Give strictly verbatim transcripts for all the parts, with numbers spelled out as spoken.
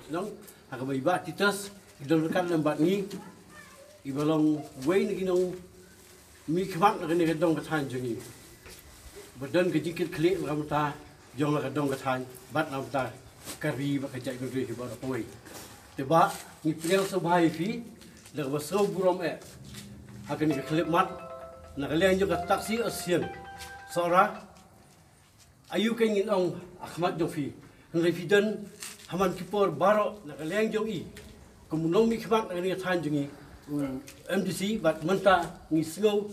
Shnong, ha kaba i Bah Titus i don ryngkat lem bad ngi, i ba long uwei na ki nongmihkhmat na kane ka dong ka thaiñ jong ngi, ba don ka jingkitkhlieh na ka bynta jong la ka dong ka thaiñ bad na ka bynta ka ri bad ka jaitbynriew hi baroh kawei. Te Bah, ngi pdiang sngewbha ïa phi da kaba sngewburom eh ha kane ka khyllipmat na ka liang jong ka Taxi Association Sohra. Aïu kein ngin ong ha khmat jong phi, hynrei phi don ha man ki por baroh na ka liang jong i kum u nongmihkhmat na kane ka thaiñ jong ngi, u M D C, bad mynta ngi sngew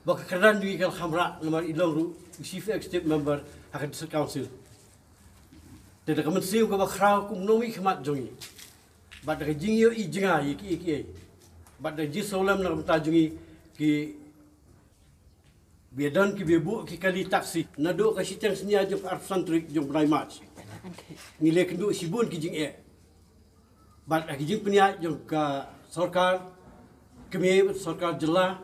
ba ka kyrdan jong i ka la kham rah namar i long ruh u Chief Executive Member ha ka District Council. Te da ka mynsiem kaba khraw kum u nongmihkhmat jong i, bad da ka jingïohi jngai ïa kiei kiei, bad da ka jingsngewlem na ka bynta jong i, ki ba ïadon ki ba buh ki kali taxi naduh ka shiteng synñia jong ka arphew san tarik jong u bnai March. Ngi la ïakynduh shibun ki jingeh bad ha ki jingpynïaid jong ka sorkar kmie bad sorkar jylla,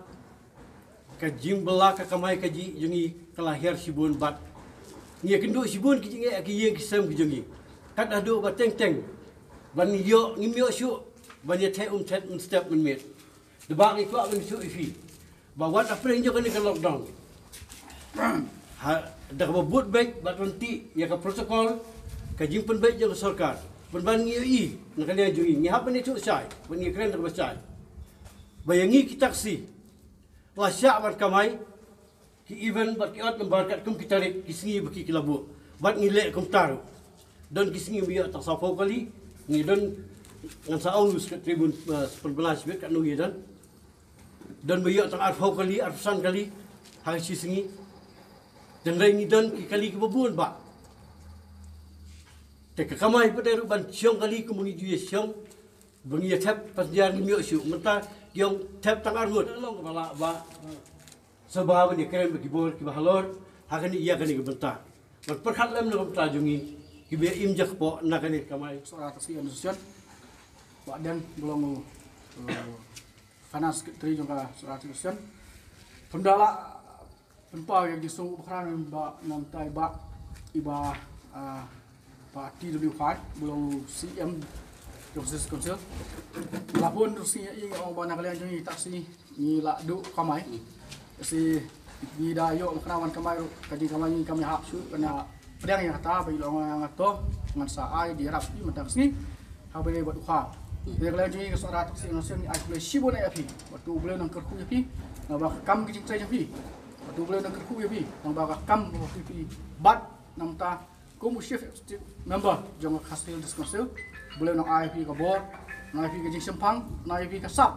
ka jingbylla ka kamai kajih jong ngi ka la hiar shibun bad ngi ïakynduh shibun ki jingeh ha ki ïing ki sem ki jong ngi. Kat haduh ba teng teng ban ïoh, ngim ïoh shuh ban ïatheh um thet mynstep mynmiet. Da ba ngi kwah ban shu ïa phi ba wat hapdeng jong kane ka lockdown, ha, da kaba bud beit bad ryntih ïa ka protocol, ka jingpynbeit jong ka sorkar, pynban ngi ïohi na ka liang jong ngi, ngi hap ban ïathuh shai, ban ngi kren da kaba shai ba ïa ngi ki taxi la shah ban kamai, ki even bad ki odd number katkum ki tarik, ki sngi ba ki ki la buh. Bad ngi leh kumta ruh. Don ki sngi ba ïoh tang sawphew kali, ngi don, ngan sa ong u secretary bun, eh, pynbna shibit katno ngi don. Don ba ïoh tang arphew kali, arphew san kali ha ka shi sngi. Hynrei ngi don ki kali kiba bun bah. Te ka kamai pat de ruh ban shong kali kumba ngi ju ïa shong, ba ngi ïa thep passenger ngim ïoh shuh. Mynta ki ong thep tang arngut. Long kaba lah ba sngewbha ban ïa kren bad ki bor kiba halor ha kane, ïa kane ka bynta. Ban pyrkhat lem na ka bynta jong ngi kiba im jakpoh na kane ka kamai. Sohra Taxi Association, Bah Deng ba long u, uh, Finance Secretary jong ka Sohra Taxi Association. Pynda lah pynpaw ïa ka jingsngew bakla na ka bynta i Bah, i Bah, ah, Bah T W Phai ba long u C M jong ka City Council. La bun ruh sngi ïa i, nga ong ba na ka liang jong ngi taxi ngi la duh kamai. Shi ngi da ïoh makna wan kamai ruh, ka jingkamai ngi kam ïahap shuh, kane pdiang ïa kata ba i long nga to, ngan sa ai da ïarap i mynta ka sngi ha ba dei bad u kha. Te na ka liang jong ngi ka Sohra Taxi Association ngi ai khublei shibun ïa phi, bad to U Blei un nang kyrkhu ïa phi naba ka kam ka jingtrei jong phi. Bad to U Blei un nang kyrkhu ïa phi naba ka kam ba phi phi bat na ka bynta kum u Chief Executive Member jong ka Khasi Hills District Council. U Blei un nang ai phi ka bor, nang ai phi ka jingshemphang, nang ai phi ka sap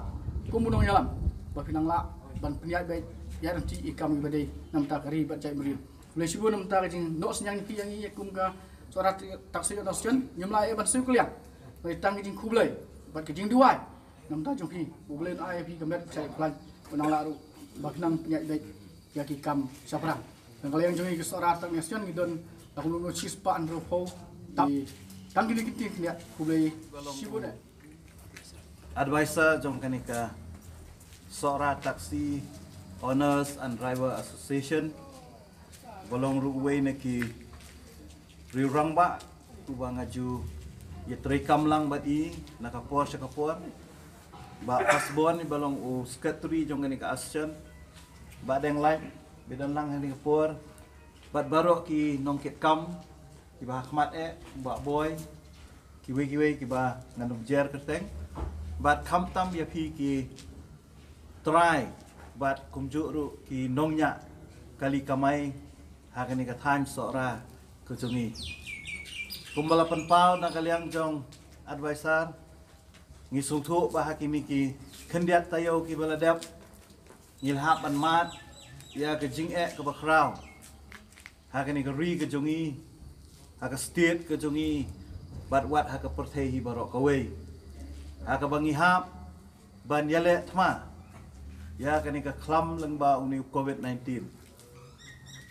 kum u nongïalam ba phin nang lah ban pynïaid beit ïaid ryntih ïa ki kam kiba dei na ka bynta ka ri bad jaitbynriew. U Blei shibun na ka bynta ka jingnoh synñiang jong phi ïa ngi kum ka Sohra Taxi Association. Ngim lah ïa ban siew kylliang, hynrei tang ka jingkhublei bad ka jingduwai na ka bynta jong phi. U Blei un ai ïa phi ka met ka jingkhublei, un nang lah ruh ba phin nang pynïaid beit ïa ki kam shaphrang. Na ka liang jong ngi ka Sohra Taxi Association ngi don la kumno kumno shispah hynriewphew. Tang kine ki ktien khyndiat, khublei shibun eh. Advisor jong kane ka Sohra Taxi Owners and Driver Association, ba long ruh uwei na ki riew rangbah uba nga ju ïatrei kam lang bad i na ka por sha ka por. Bah Pasbon, ba long u secretary jong kane ka association. Bah Deng Lait, ba don lang ha kane ka por. Bad baroh ki nongkitkam kiba ha khmat eh, Bah Boi, kiwei kiwei kiba ngan ym jer kyrteng. Bad khamtam ïa phi ki trai bad kumjuh ruh ki nongñiah kali kamai ha kane ka thaiñ Sohra ka jong ngi. Kumba la pynpaw na ka liang jong advisor, ngi sngewthuh ba ha kine ki khyndiat taïew kiba la dep ngi la hap ban mad ïa ka jingeh kaba khraw ha kane ka ri ka jong ngi, ha ka state ka jong ngi, bad wat ha ka pyrthei hi baroh kawei, ha kaba ngi hap ban ïaleh thma ïa kane ka khlam lyngba une u covid nineteen.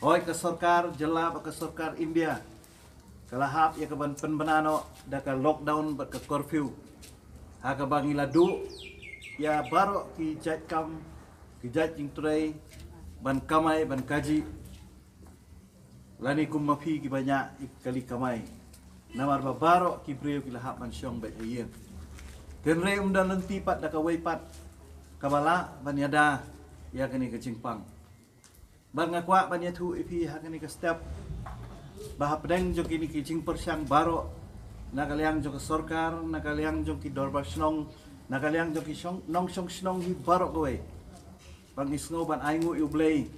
Hooid, ka sorkar jylla bad ka sorkar India ka la hap ïa ka ban pynbna noh da ka lockdown bad ka curfew, ha kaba ngi la duh ïa baroh ki jait kam, ki jait jingtrei ban kamai ban kajih, lane kum ma phi kiba ñiah ïa ki kali kamai. Namar ba baroh ki briew ki la hap ban shong beit ha ïing. Hynrei ym don lynti pat da kawei pat kaba lah ban ïada ïa kane ka jingpang. Bad nga kwah ban ïathuh ïa phi ha kane ka step ba hapdeng jong kine ki jingpyrshang baroh, na ka liang jong ka sorkar, na ka liang jong ki dorbar shnong, na ka liang jong ki shong, nongshong shnong hi baroh kawei, ba ngi sngew ban ai nguh ïa U Blei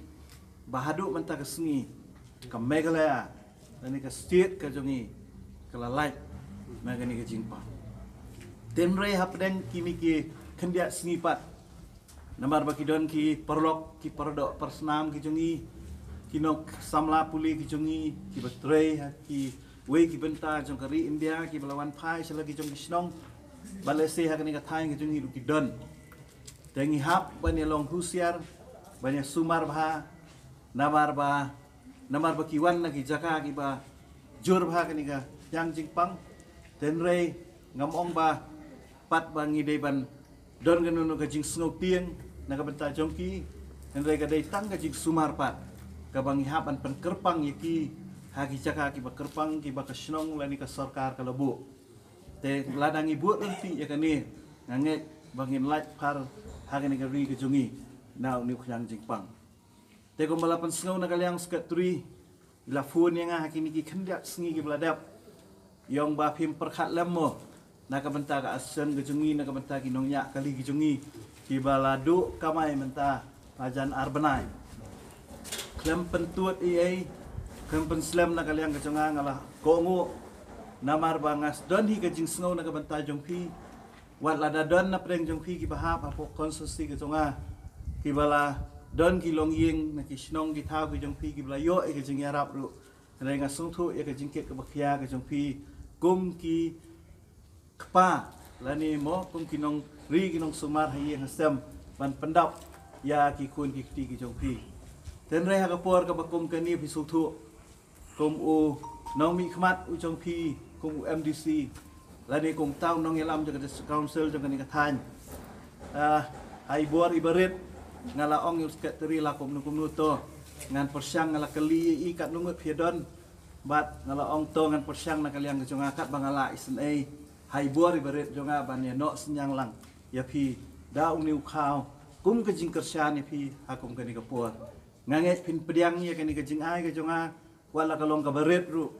ba haduh mynta ka sngi ka Meghalaya lane ka state ka jong ngi ka la lait na kane ka jingpang. Hynrei hapdeng kine ki khyndiat sngi pat, namar ba ki don ki paralok, ki paradoh, parasnam ki jong ngi, ki nongsamla pule ki jong ngi, kiba trei ha kiwei ki bynta jong ka ri India, kiba la wan phai sha la ki jong ki shnong, ba lehse ha kane ka thaiñ ki jong ngi ruh ki don. Te ngi hap ban ïa long husiar, ban ïa sumar bha, namar ba, namar ba ki wan na ki jaka kiba jur bha kane ka thiang jingpang. Hynrei ngam ong ba pat ba ngi dei ban don kano kano ka jingsngew tieng na ka bynta jong ki, hynrei ka dei tang ka jingsumar pat kaba ngi hap ban pynkyrpang ïa ki ha ki jaka kiba kyrpang, kiba ka shnong lane ka sorkar ka la buh. Te lada ngi bud lynti ïa kane, nga ngeit ba ngin lait phar ha kane ka ri ka jong ngi na une u thiang jingpang. Te kumba la pynsngew na ka liang secretary, la phone ïa nga ha kine ki khyndiat sngi kiba la dep, ïa ong ba phim pyrkhat lem mo na ka bynta ka association ka jong ngi, na ka bynta ki nongñiah kali ki jong ngi kiba la duh kamai mynta hajan ar bnai. Khlem pyntud ei ei, khlem pynslem na ka liang ka jong nga, nga la kohnguh, namar ba nga don hi ka jingsngew na ka bynta jong phi. Wat lada don na pdeng jong phi kiba hap hapoh constituency ka jong nga, kiba la don ki longïing na ki shnong ki thaw ki jong phi kiba la ïoh ïa ka jingïarap ruh, hynrei nga sngewthuh ïa ka jingkit kaba khia ka jong phi kum ki kpa lane mo kum ki nongri ki nongsumar ha ïing ha sem ban pyndap ïa ki khun ki kti ki jong phi. Hynrei ha ka por kaba kum kane phi sngewthuh, kum u nongmihkhmat u jong phi, kum u M D C lane kum uta u nongïalam jong ka District Council jong kane ka thaiñ, ah, ha i bor iba rit, nga la ong ïa u secretary la kumno kumno to, ngan pyrshang, nga la kylli ïa i katno ngut phi don, bad nga la ong to ngan pyrshang na ka liang ka jong nga katba nga lah isynei ha i bor iba rit jong nga ban ïa noh synñiang lang ïa phi da une u khaw kum ka jingkyrshan ïa phi ha kum kane ka por. Nga ngeit phin pdiang ïa kane ka jingai ka jong nga, wat la ka long kaba rit ruh,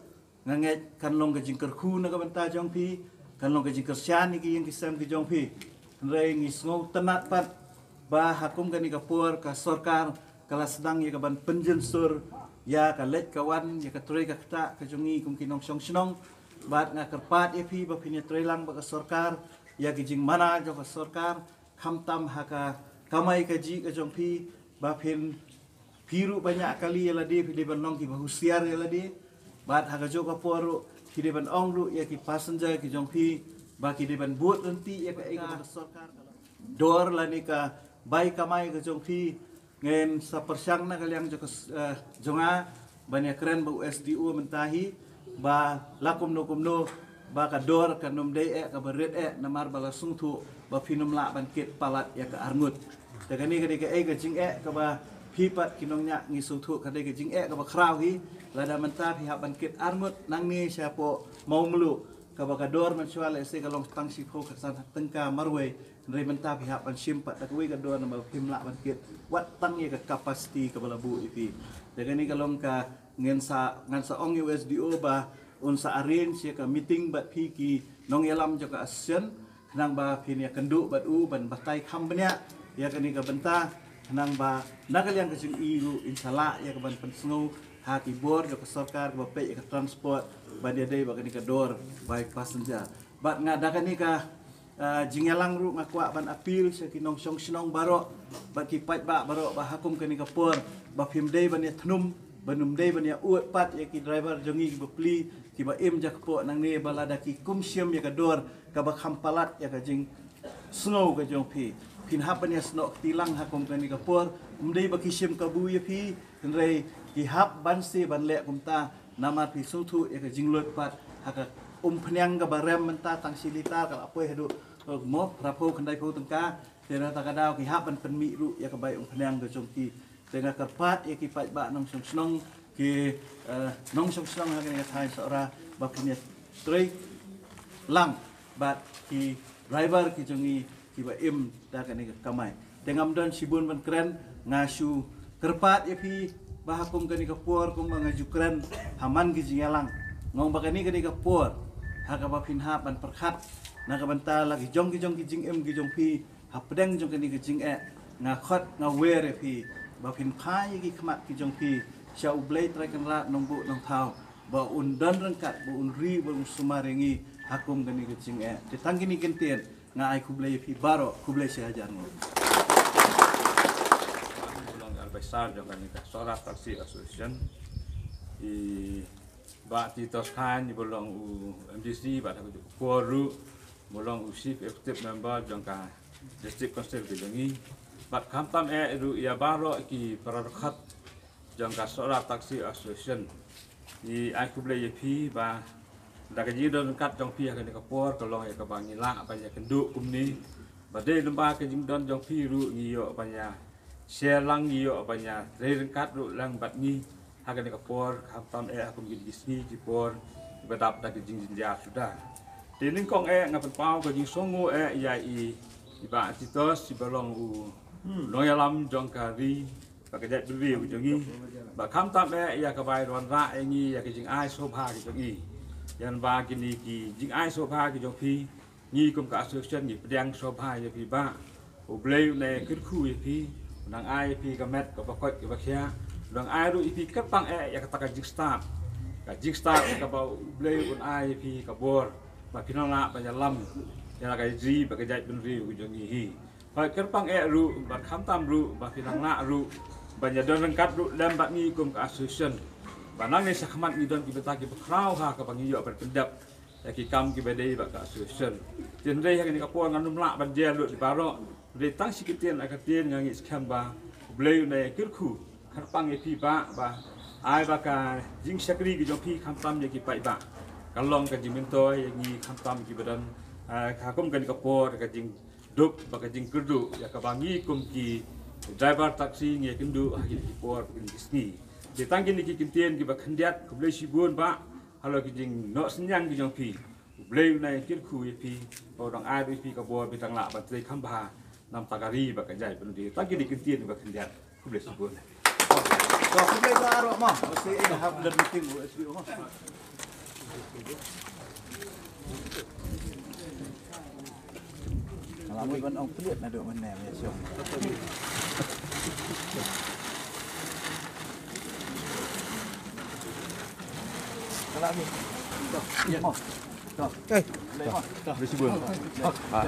nga ngeit kan long ka jingkyrkhu na ka bynta jong phi, kan long ka jingkyrshan ïa ki ïing ki sem ki jong phi. Hynrei ngi sngewtynnat pat ba ha kum kane ka por ka sorkar ka la sdang ïa ka ban pynjynsur ïa ka leit ka wan, ïa ka trei ka ktah ka jong ngi kum ki nongshong shnong. Bad nga kyrpad ïa phi ba phin ïa trei lang bad ka sorkar ïa ki jingmana jong ka sorkar, khamtam ha ka kamai kajih ka jong phi, ba phin, phi ruh ba ñiah kali ïa lade phi dei ban long kiba husiar ïa lade. Bad ha kajuh ka por ruh phi dei ban ong ruh ïa ki passenger ki jong phi ba ki dei ban bud lynti ïa kaei kaba ka sorkar ka dor lane ka bai kamai ka jong phi. Ngin sa pyrshang na ka liang jong ka s-, eh, jong nga ban ïa kren bad u S D O mynta hi ba la kumno kumno ba ka dor kan ym dei eh kaba rit eh, namar ba la sngewthuh ba phin ym lah ban kit palat ïa ka arngut. Te kane ka dei kaei ka jingeh kaba phi pat ki nongñiah ngi sngewthuh ka dei ka jingeh kaba khraw hi. Lada mynta phi hap ban kit arngut nangne shapoh Mawmluh, kaba ka dor mynshuwa lehse ka long tang shiphew khatsan tyngka marwei, hynrei mynta phi hap ban shim pat da kawei ka dor namar phim lah ban kit wat tang ïa ka capacity kaba la buh ïa phi. Te kane ka long ka, ngan sa, ngan sa ong ïa u S D O ba un sa arrange ïa ka meeting bad phi ki nongïalam jong ka association, khnang ba phin ïa kynduh bad u ban batai kham bniah ïa kane ka bynta, khnang ba na ka liang ka jong i ruh in sa lah ïa ka ban pynsngew ha ki bor jong ka sorkar kaba peit ïa ka transport ban ïadei bad kane ka dor bai passenger. Bad nga da kane ka, ah, jingïalang ruh nga kwah ban appeal sha ki nongshong shnong baroh bad ki paidbah baroh ba ha kum kane ka por ba phim dei ban ïa thnum, ban ym dei ban ïa ud pat ïa ki driver jong ngi kiba pli, kiba im jakpoh nangne, ba lada ki kum shim ïa ka dor kaba kham palat ïa ka jingsngew ka jong phi, phin hap ban ïa snoh kti lang ha kum kane ka por. Ym dei ba ki shim kabu ïa phi, hynrei ki hap ban sdang ban leh kumta. Namar phi sngewthuh ïa ka jinglut pat ha ka umphniang kaba rem mynta, tang shi litar ka la poi haduh, eh, mo, phraphew khyndaiphew tyngka. Te na kata ka daw ki hap ban pynmih ruh ïa ka bai umphniang ka jong ki. Te nga kyrpad ïa ki paidbah nongshong shnong, ki, eh, nongshong shnong ha kane ka thaiñ Sohra ba phin ïa trei lang bad ki driver ki jong ngi kiba im da kane ka kamai. Te ngam don shibun ban kren, nga shu kyrpad ïa phi ba ha kum kane ka por kumba nga ju kren ha man ki jingïalang, nga ong ba kane, kane ka por ha kaba phin hap ban pyrkhat na ka bynta la ki jong ki jong ki jingim ki jong phi. Hapdeng jong kane ka jingeh, nga khot nga wer ïa phi ba phin phai ïa ki khmat ki jong phi sha U Blei Trai Kynrad Nongbuh Nongthaw, ba un don ryngkat, ba un ri, ba un sumar ïa ngi ha kum kane ka jingeh. Te tang kine ki ktien, nga ai khublei ïa phi baroh, khublei shihajar nguh. Long advisor jong kane ka Sohra Taxi Association, i Bah Titos Khan, iba long u M D C bad ha kajuh ka por ruh ba long u Chief Executive Member jong ka District Council ka jong ngi. Bad khamtam eh ruh ïa baroh ki para dkhot jong ka Sohra Taxi Association. Ngi ai khublei ïa phi ba da ka jingdon ryngkat jong phi ha kane ka por ka long ïa kaba ngi lah ban ïakynduh kumne. Ba dei lyngba ka jingdon jong phi ruh ngi ïoh ban ïa share lang, ngi ïoh ban ïa trei ryngkat ruh lang bad ngi ha kane ka por, khamtam eh ha kum kine ki sngi ki por kiba dap da ka jingjynjar suda. Te nyngkong eh nga pynpaw ka jingsngewnguh eh ïa i, i Bah Titos, iba long u nongïalam jong ka ri bad ka jaitbynriew ka jong ngi. Bad khamtam eh ïa ka bai wanrah ïa ngi ïa ka jingai sngewbha ka jong ngi. Ïa ba kine ki jingai sngewbha ki jong phi, ngi kum ka association ngi pdiang sngewbha ïa phi Bah. U Blei un nang kyrkhu ïa phi, un nang ai ïa phi ka met kaba koit kaba khiah, un nang ai ruh ïa phi kyrpang eh ïa kata ka jingstad. Ka jingstad kaba U Blei un ai ïa phi ka bor ba phin nang lah ban ïalam ïa la ka ri bad ka jaitbynriew ka jong ngi hi. Ba kyrpang eh ruh bad khamtam ruh ba phin nang lah ruh ban ïadon ryngkat ruh lem bad ngi kum ka association. Ba nangne shakhmat ngi don ki bynta kiba khraw ha kaba ngi ïoh ban pyndep ïa ki kam kiba dei bad ka association. Te hynrei ha kane ka por ngan ym lah ban jer lut ïa baroh. Hynrei tang shi kyntien ar kyntien nga ngeit skhem ba U Blei un nang kyrkhu kyrpang ïa phi Bah, ba ai ba ka jingshakri ka jong phi khamtam ïa ki paidbah ka long ka jingmyntoi ïa ngi khamtam kiba don, eh, ha kum kane ka por, ka jingduk bad ka jingkyrduh ïa kaba ngi kum ki driver taxi ngi ïakynduh ha kine ki por, kine ki sngi. Te tang kine ki kyntien kiba khyndiat, khublei shibun Bah. Halor ki jingnoh synñiang ki jong phi, U Blei un nang kyrkhu ïa phi, ba un nang ai ruh ïa phi ka bor ba phin nang lah ban trei kham bha na ka bynta ka ri bad ka jaitbynriew. Tang kine ki kyntien ba khyndiat, khublei shibun. To khublei baroh mo. Sa ai hap leit meeting u S P O mo. Nga la mut ban ong pliat naduh mynne ïa shong. Nga la mut. To, ïa mo. To. Eh. Ïa mo. To. Beri sibun. Ah.